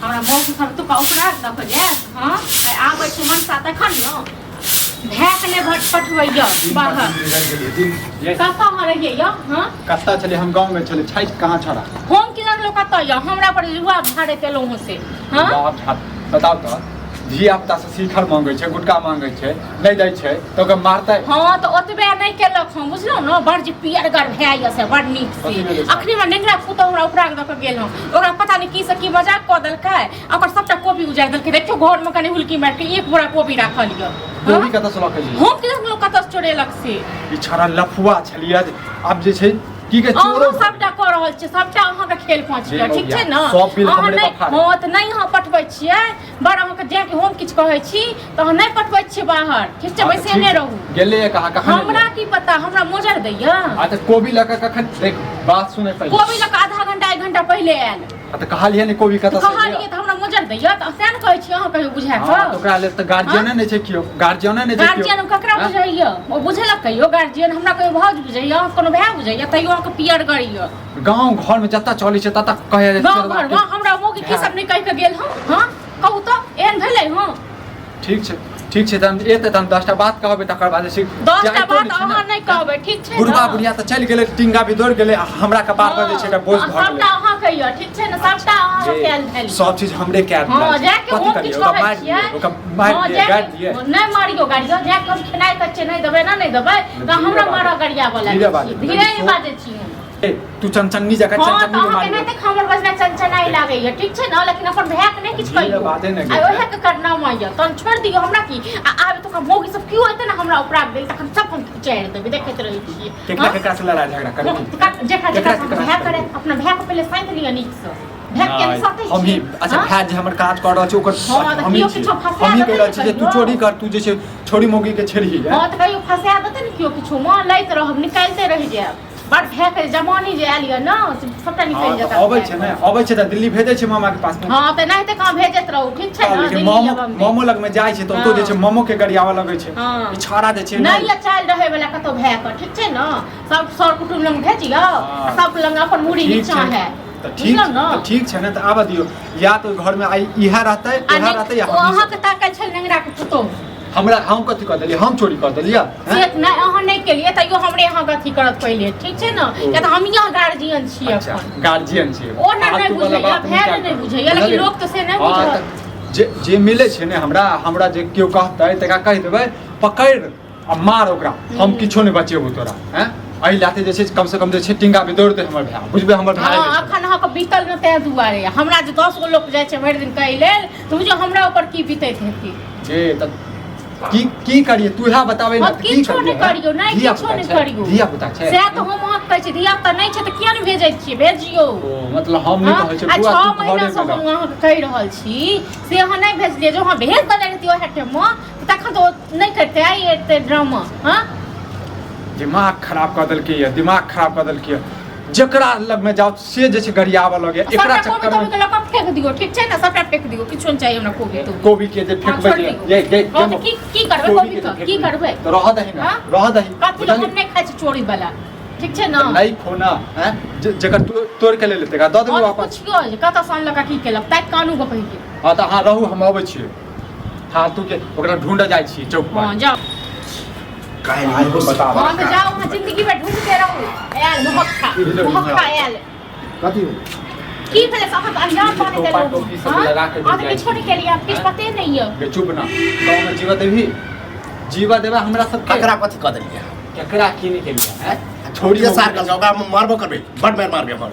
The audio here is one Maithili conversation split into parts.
हमरा मौसी सब तो उपरा दऽ कऽ जायत। हँ, आइ आबै छै मनसा तखन ने भायके नहि भट पठबैया बाहर। कतऽ अहाँ रहियै यौ? हँ, कतऽ छलै? हम गाँव में छलै। छठि कहाँ छड़ा? हम की जानलो कतऽ यऽ, हमरा पर जुआ भाड़े केलहुँ हँ से। हँ, बाप झाप, बताउ तऽ, धिया पुता से शिखर मांगे छै, गुटखा मांगे छै, नहि दै छै तऽ ओकरा मारतै। हँ, तऽ ओतबे नहि केलक हँ, बुझलहुँ ने? बड़ जे पियरगर भए यऽ से बड़ नीक से। कथी भेलै से? अखनी हमरा नेंगरा पुतहु हमरा उपरा दऽ कऽ गेल हँ, ओकरा पता नहि की से की मजाक कऽ देलकै आ ओकर सबटा कोबी उजाड़ि देलकै। देखियौ, घरमे कनि हुलकी मारि कऽ एक बोरा कोबी राखल यऽ। गोभी कतऽ से लऽ के एलियै? हम की जानलहुँ कतऽ से चोरेलक से। ई छड़ा लफुआ छलियै आब जे छै की के चोरो। अहाँ सबटा कऽ रहल छियै, सबटा अहाँके खेल पाँच यऽ, ठीक छै ने? सब बिल अहाँ हमरे नहि पर फाड़ै। हँ, तऽ नहि अहाँ पठबै छियै बड़ अहाँके, जाके हम किछु कहै छी तऽ अहाँ नहि पठबै छियै बाहर, ठीक छै? हँ, तऽ बैसेने ठीक। रहू। गेलै कहाँ? कखन हमरा एलै? की पता, हमरा मोजर दैया। आ तऽ कोबी लऽ कऽ कखन? देख, बात सुनै पहिले। कोबी लऽ कऽ आधा घंटा एक घंटा पहिले आयल। आ तऽ कहलियै ने कोबी कतऽ से कहलियै तऽ हमरा मोजर दैया, तऽ सएह ने कहै छी अहाँ कहियो बुझा हँ, तऽ कऽ। ओकरा लेल तऽ गार्जियने नहि छै केओ, गार्जियने नहि छै केओ। गार्जियन ककरा हँ? बुझैया? ओ बुझेलक कहियो गार्जियन? हमरा कहियो भाउज बुझैया, अहाँ कोनो भाय बुझैया? तैयो अहाँके पियर गड़ैया। गाँव घर में जतऽ चलै छै ततऽ कहै गाँव घर में हमरा मौगी की सब नहि कहि कऽ गेल हँ? हँ, कहू तऽ, एहन भेलै? हँ, ठीक छै, ठीक छै, तहन एतै तहन 10टा बात कहबै, तकर बाद जे छै 10टा जाइतो बात नहि छै ने। अहाँ नहि कहबै, ठीक छै बुढ़बा ने? बुढ़िया तऽ चलि गेलै, टिंगा भी दौड़ गेलै आ हमरा कपार पर जे छै एकटा बोझ हँ, भऽ गेलै। सबटा अहाँ कहियो, ठीक छै ने? सबटा अहाँ जे कयल भेल। सब चीज हमरे कयल हँ, भेल छै। जाके कथी हम करियै? किछु ओकरा कहै मारि छियै? दियै? ओकरा मारि हँ, दियै, जाके- गाड़ि दियै? नहि मारियो गाड़ियो, जाके हम खेनाइ कच्चे नहि देबै ने, नहि देबै तऽ धीरे हमरा बाजू। मारऽ गरियाबऽ धीरे लागै बाजू। छी। धीरे ही बाजै छी हम। ए, तू चनचन्नी जकाँ हँ, तऽ चनचन्नी अहाँके मारि नहि तऽ हमर बजनाइ चनचनाइ लागैया, ठीक छै ने? लेकिन अपन भायके नहि किछु धीरे कहियौ। बाजै ने आ गे। ओहे के करनामा यऽ, तहन छोड़ि दियौ हमरा की। आ आब तऽ मौगी सब केओ एतै ने हमरा उपरा देल, तखन सब हम चारि देबै, देखैत रहै छियै। केकरा हँ? केकरा से लड़ाई झगड़ा करै? जेकरा केकरा जेकरा केकरा भाय से करे, अपना भाय के पहिले साँति लिअ नीकसँ। भाय के नहि, साथे हम ही अच्छा हँ? भाय जे हमर काज कर रहल छै ओकर हँ, तऽ हमही केओ छी। किछो फंसा हमही देतै कहि रहल ने छी जे तू कहियो। चोरी कर, तू जे छै छोरी मौगी के छेड़ही। हँ, तऽ कहियो फंसा देतै ने केओ किछो मे, लैत रहब, निकालिते रहि जायब। बड़ भाय के जमानी जे आयल यऽ ने, से सबटा निकलि जायत। अबै छै ने, अबै छै तऽ दिल्ली भेजै छै मामा के पास। हँ, तऽ एनाहिते कहाँ भेजैत रहू, ठीक छै ने? लेकिन दिल्ली मामो या बम्बई। मामो लग में जाइ छै तऽ ओतौ जे छै मामो के गरियाबऽ लगै छै। हँ। ई छौड़ा जे छै नहि यऽ चालि रहै वला कतौ भाय के, ठीक छै ने? सब सर कुटुम्ब लग भेजियौ हँ। आ सब लग अपन मुड़ी ठीक नीचा छै है। तऽ ठीक बुझलहुँ ने? तऽ ठीक छै ने, तऽ आबऽ दियौ। या तऽ घर में आइ इएह रहतै, आ इएह नहि रहतै या ओ हमही अहाँके ताकै छल नेंगरा के पुतोहु। हमरा हम कथी कऽ देलियै? हम चोरी कऽ देलियै? से नहि, अहाँ नहि केलियै, तैयो हमरे अहाँके अथी करत पहिले, ठीक छै ने? ओ। किया तऽ हम यहाँ गार्जियन छी। अच्छा अपन गार्जियन छियै। ओ ने नहि फालतू वाला बुझैया, बात भाय ने निकालि नहि कऽ। बुझैया, लेकिन बुझलियै? लोक तऽ से नहि हँ, बुझत। तऽ जे जे मिलै छै ने हमरा, हमरा जे केओ कहतै तकरा कहि देबै पकड़ि आ मार ओकरा, हम किछो नहि बचेबो तोरा। हैं, एहि लाथे जे छै कम से कम जे छै टिंगा भी दौड़ दे हमर भाय, बुझबै हमर भाय। हँ, अखन अहाँके बीतल ने ताहि दुआरे। हमरा जे 10 गो लोक जाइ छै भरि दिन कहै लेल तऽ बुझियौ हमरा ऊपर की बीतैत हेतै। जे तऽ की की करिए तू इएह बताबै ने। हम तऽ की किछो करियै, नहि करियौ, नहि धिया किछो पुता नहि छै, करियौ। धिया पुता छै। सएह तऽ हम अहाँके कहै छी, धिया पुता नहि छै तऽ किया नहि भेजै छियै? भेजियौ। ओ मतलब हम नहि हँ, कहै छी आ बौआ, 6 तू महीना घरे से मे हम रह। अहाँके कहि रहल छी से अहाँ नहि भेजलियै। जो अहाँ भेज देने रहितियै ओएह टाइममे तऽ तखन तऽ ओ नहि करितै आइ एते ड्रामा। हँ, दिमाग खराब कऽ देलकै ये, दिमाग खराब कऽ देलकै ये। जकरा लग में जाओ से जे छै गरियाबऽ लगैया एकरा सबटा कोबी चक्कर तोबी में। के लऽ कऽ फेंक दियौ, ठीक छै ने? सबटा फेंक दियौ, किछो नहि चाही हमरा कोबी तोबी। कोबी के जे हँ, फेंकबै छोड़ि जे दियौ। ये ये हँ, तऽ की की करबै कोबी के जे के? की फेंकबै, करबै? तऽ रहऽ दही ने। हँ? रहऽ दही। कथी लए? बुझलियै? हम नहि खाइ छी चोरी वाला, ठीक छै ने? तऽ नहि खो ना हैं, जकर तोड़ के ले लेतै दऽ देबै हँ, तऽ वापस। पुछियौ जे कतऽ सँ अनलक आ की केलक, ताकि कानू गो पहिले। हँ, तऽ अहाँ रहू, हम अबै छियै। फालतू के ओकरा ढूंढऽ जाइ छियै चौक पर। हँ, जाउ। काल्हि आइ इहो हम बताबऽ। हँ, तऽ जाउ, अहाँ जिंदगी भरि ढूंढते रहू। आयल मोहक्खा, मोहक्खा आयल। कथी? की भेलै से अहाँ तऽ अनजान बनि टोपा गेलहुँ। टोपी सब हँ? लगा के अहाँ तऽ जाइ किछो नहि केलियै, किछु आँय? पते नहि यऽ। गे चुप ना, गाँव में जीवा देबही? जीवा देबा हमरा सबके? ककरा कथी कऽ देलियै? केकरा की नहि केलियै हैं? छोड़ी जे सार कल ओकरा हम मारबो करबै, बड मार मारबै हमर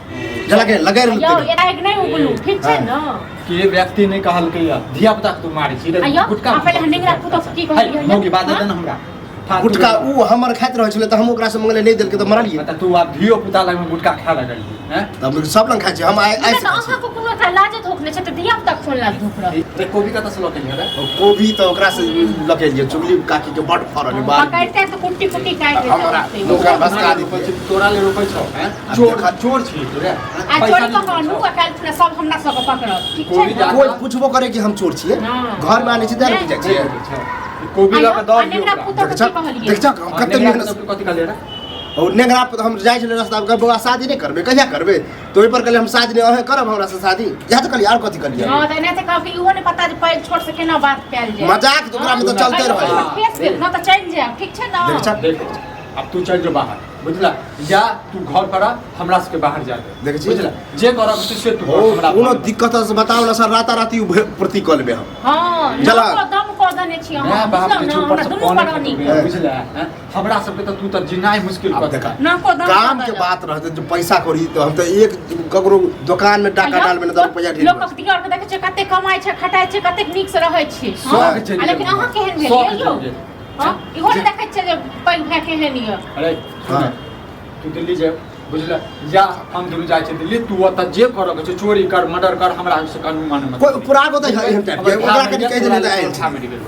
जला के लगे यौ, एना नहि उगलू, ठीक छै ने? के व्यक्ति नहि कहलकै या धिया पुता के तू मारै छी रे? आ यौ, गुटका आ पहिले नेंगरा पुतोह की कहलियै? मौगी बात हँ? दे ने हमरा फालतू। गुटका उ हमर खाइत रहै छलै तऽ हम ओकरा से मंगले, नहि देलकै तऽ मरलियै। मतलब तू आब धियो पुता लग में गुटका खाए लगलियै हैं? तऽ हम सब लग खाइ छी, हम आइ आइ तऽ अहाँके कोनो एकरा लाजे धोख नहि छै तऽ धिया पुता कोन लाज धोख रहत? रे कोबी कतऽ से लऽ के एलियै रे? कोबी तऽ ओकरा से लऽ के एलियै, चुगली काकी के बड फड़ल है बाल। पकड़ते तऽ कुट्टी कुट्टी काटि हमरा देतै। ओकरा भसका रोपै दितियै। छी, तोरा ले रोपै छौ हैं? आब चोर चोर छी तू रे? आ पैसा चोरी नहि कऽ कऽ आनू छौ। आ काल्हि खुना सब हमरा सबके पकड़त, ठीक छै कोबी ने? जा- कोइ पुछबो करे कि हम चोर छियै? हँ। घर मे आनै छी तैं ने नहि। बुझै छियै। नहि रोपै छौ। ई कोबी लऽ कऽ आ दऽ दियौ नेंगरा ओकरा। पुतोह देख के की कहलियै? देख हम हँ, कते नेंगरा मेहनत पुतोह के कथी कहलियै रे? और नेंगरा पर हम जाइ छलै रास्ता पर, बौआ शादी नहि करबै, कहिया करबै? तऽ ओहि पर कहलियै हम शादी नहि अहें करब हमरा से शादी, इएह तऽ कहलियै, आर कथी कहलियै? हँ, तऽ एनाहिते कहब कि इहो नहि पता जे पैघ छोट से केना बात कयल जाय। मजाक तऽ ओकरामे तऽ चलते रहै। फेस भेल न तऽ चलि जायब, ठीक छै ने? देखै छह? देख, आब तू चलि जो बाहर, बुझला? या तू घर पर आ, हमरा सबके बाहर जा दे। देखै छी? बुझला, जे करब से से तू कर, ओ हमरा कोनो बाहर। दिक्कत से बताओ ना सर, राताराती उ प्रति कऽ लेबै हम। हँ, चला। नाको दम कऽ देने छी अहाँ, माय बाप बुझलहुँ के ने? ऊपर हमरा से दुनू पानी प्राणी खतम भेल, बुझला? हैं? हमरा सबके तऽ तू तऽ जिनाइ मुश्किल आब कऽ देखा। देलह। नाको दम काम कऽ के देलक। बात रहते जो पैसा कौड़ी, तो हम तो एक ककरो दुकान में डाका डालबे ना तो रुपया ढेर। लोकक दियर के देखै छै कते कमाइ छै, खटाइ छै, कतेक नीक से रहै छै। शौक हँ? चलि आ लेकिन गेल। अहाँ केहन शौक भेलियै यौ? चलि गेल। हँ, इहो ने देखै छियै जे पैघ भाय केहन यऽ। अरे सुन, हाँ। तू दिल्ली जा, बुझल? या हम दुनू जाइ छियै दिल्ली, तू ओतऽ जे करऽ के छै, चोरी कर, मर्डर कर, हमरा से कानून माने मत। कोइ पूरा को तऽ एहन टाइप के ओकरा कनि कहि देने तऽ आयल छै मरि गेल।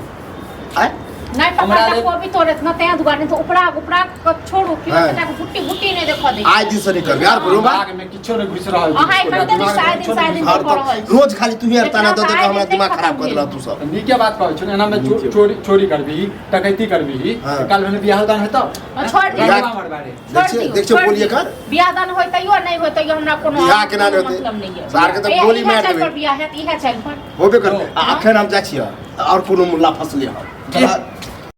आय नहि हमरा पकड़ता लेल- कोबी तोड़त न, तें दुआरे नहि तऽ उपरा उपरा के छोड़ू कि हाँ। कटा के भुट्टी भुट्टी नहि देखऽ दै। आइ दिन से नहीं करबे यार, बोलो बा। दिमाग में किछो नहि घुसि रहल छै। अहाँ एखन तऽ दिमाग में सात दिन किछो सात नहि दिन घुसि और कऽ रहल तब छी। रोज खाली तू ही ताना दऽ दऽ के आइ हमरा दिन दिमाग खतम खराब कऽ भेल। देलह तू सब। नीके बात कहै छौ ने, एना में नीके। चोरी चोरी करबिही, डकैती करबिही, हाँ। काल्हि भने बियाह दान हेतौ? हाँ, छोड़ दियौ। रंगवा मरबा रे। छोड़ देख छियै, दियौ, देख छियै छोड़ बोलिए दियौ। कर। बियाह दान होय तैयो नहि होय तैयो हमरा कोनो बियाह केना नहि कोनो होतै? मतलब नहि यऽ। सार के तऽ इएह- गोली इएह मारि चालि देबै। पर बियाह हैत, इएह चालि पर। होबे करतै। आ अखन हम जाइ छियै और कोनो मुल्ला फसले हम। की?